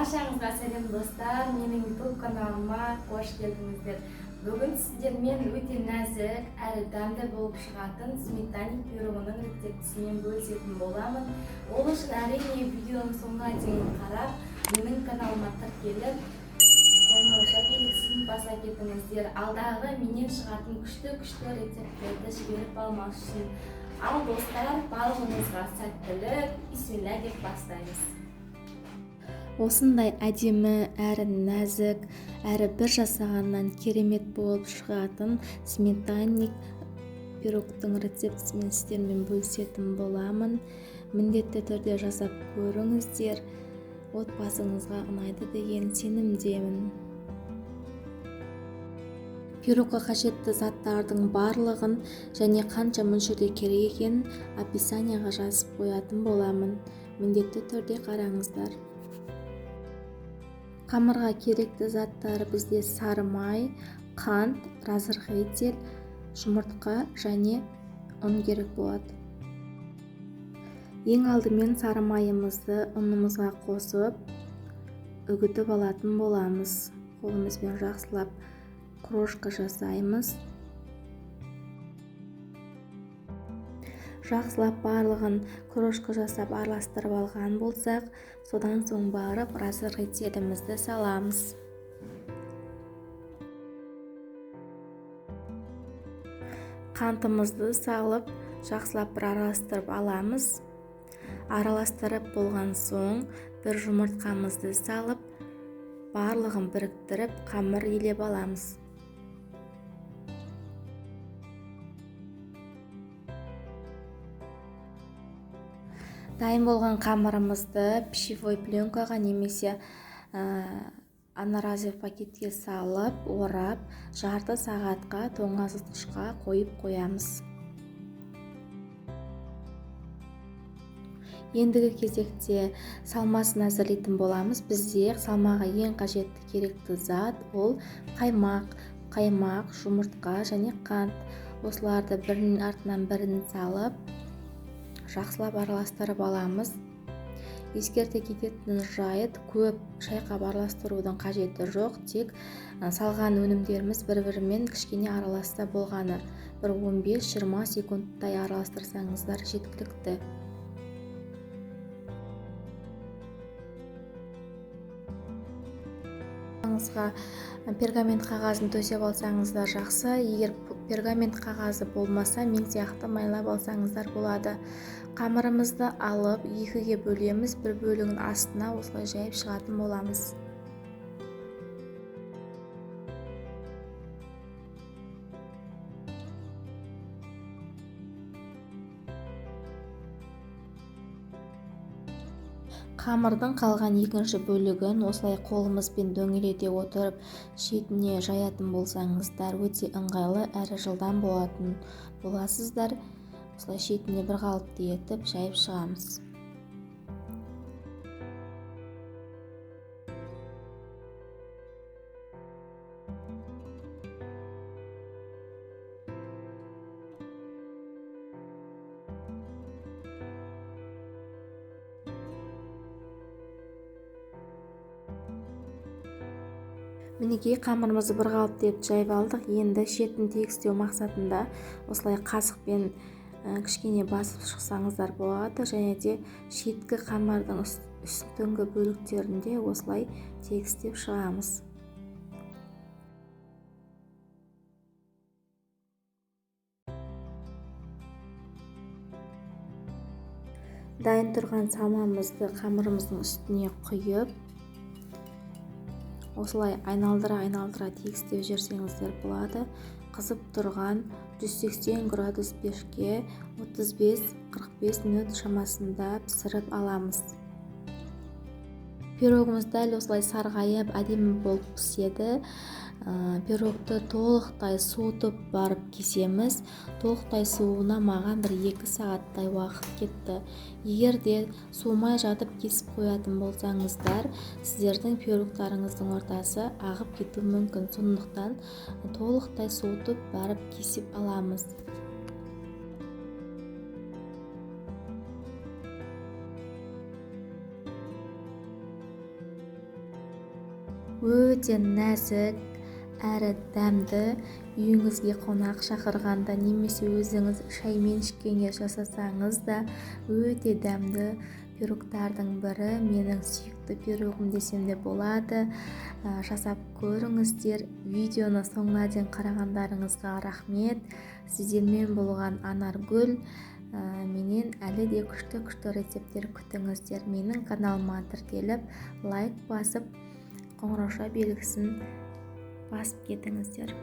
Баршаңызға сәлем, достар! Менің YouTube каналыма қош келдіңіздер. Бүгін сіздермен өте нәзік әрі дәмді болып шығатын сметанник пирогының рецептісімен бөлісетін боламын. Ол үшін, әрине, видеоның соңына дейін қарап, менің каналыма тіркеліп, қоңыраушылар белгісін баса кетіңіздер. Алдағы менен шығатын күшті күшті рецепттерді жіберіп алмас үшін. Ал, достар, барлығыңызға сәттілік! Бисмилля деп бастаймыз. Осындай әдемі әрі нәзік, әрі бір жасағаннан керемет болып шығатын сметанник пирогтың рецептісімен сіздермен бөлісетін боламын. Міндетті түрде жасап көріңіздер, отбасыңызға ұнайды деген сенімдемін. Пирогқа қажетті заттардың барлығын және қанша мөлшерде керек екенін описанияға жазып қоятын боламын, міндетті түрде қараңыздар. Қамырға керекті заттар бізде сары май, қант, разрыхлитель, жұмыртқа және ұн керек болады. Ең алдымен сары майымызды ұнымызға қосып, үгітіп алатын боламыз. Қолымызбен жақсылап крошка жасаймыз. Жақсылап барлығын крошка жасап араластырып алған болсақ, содан соң барып разрыхлителімізді саламыз. Қантымызды салып, жақсылап бір араластырып аламыз. Араластырып болған соң бір жұмыртқамызды салып, барлығын біріктіріп қамыр илеп аламыз. Дайын болған қамырымызды пищевой пленкаға немесе одноразовый пакетке салып, орап, жарты сағатқа тоңазытқышқа қойып қоямыз. Ендігі кезекте салмасын әзірлейтін боламыз. Бізде салмаға ең қажетті керекті зат ол қаймақ, қаймақ, жұмыртқа және қант. Осыларды бірінің артынан бірін салып, жақсылап араластырып аламыз. Ескерте кететін жайт, көп шайқап араластырудың қажеті жоқ, тек салған өнімдеріміз бір-бірімен кішкене араласса болғаны. Бір 15-20 секундтай араластырсаңыздар жеткілікті. Пергамент қағазын төсеп алсаңыздар жақсы. Егер пергамент қағазы болмаса, мен сияқты майлап алсаңыздар болады. Қамырымызды алып екіге бөлеміз, бір бөлігін астына осылай жайып шығатын боламыз. Қамырдың қалған екінші бөлігін осылай қолымызбен дөңгелете отырып шетіне жаятын болсаңыздар, өте ыңғайлы әрі жылдам болатын боласыздар. Осылай шетіне бір қалыпты етіп жайып шығамыз. Мінекей, қамырымызды бір қалыпты етіп жайып алдық. Енді шетін тегістеу мақсатында осылай қасықпен кішкене басып шықсаңыздар болады. Және де шеткі қамырдың үстіңгі бөліктерінде осылай тегістеп шығамыз. Дайын тұрған салмамызды қамырымыздың үстіне құйып, осылай айналдыра-айналдыра тегістеп жіберсеңіздер болады. Қызып тұрған 180 градус пешке 35-45 минут шамасында пісіріп аламыз. Пирогымыз дәл осылай сарғайып, әдемі болып піседі. Пирогты толықтай суытып барып кесеміз. Толықтай суына маған бір 2 сағаттай уақыт кетті. Егер де суымай жатып кесіп қоятын болсаңыздар, сіздердің пирогтарыңыздың ортасы ағып кетуі мүмкін. Сондықтан толықтай суытып барып кесіп аламыз. Өте нәзік әрі дәмді. Үйіңізге қонақ шақырғанда немесе өзіңіз шаймен ішкенге жасасаңыз да өте дәмді пирогтардың бірі. Менің сүйікті пирогым десем де болады. Жасап көріңіздер. Видеоны соңына дейін қарағандарыңызға рахмет. Сіздермен болған Анаргүл. Менен әлі де күшті-күшті рецепттер күтіңіздер. Менің каналыма тіркеліп, лайк басып, қоңырауша белгісін басып кетіңіздер.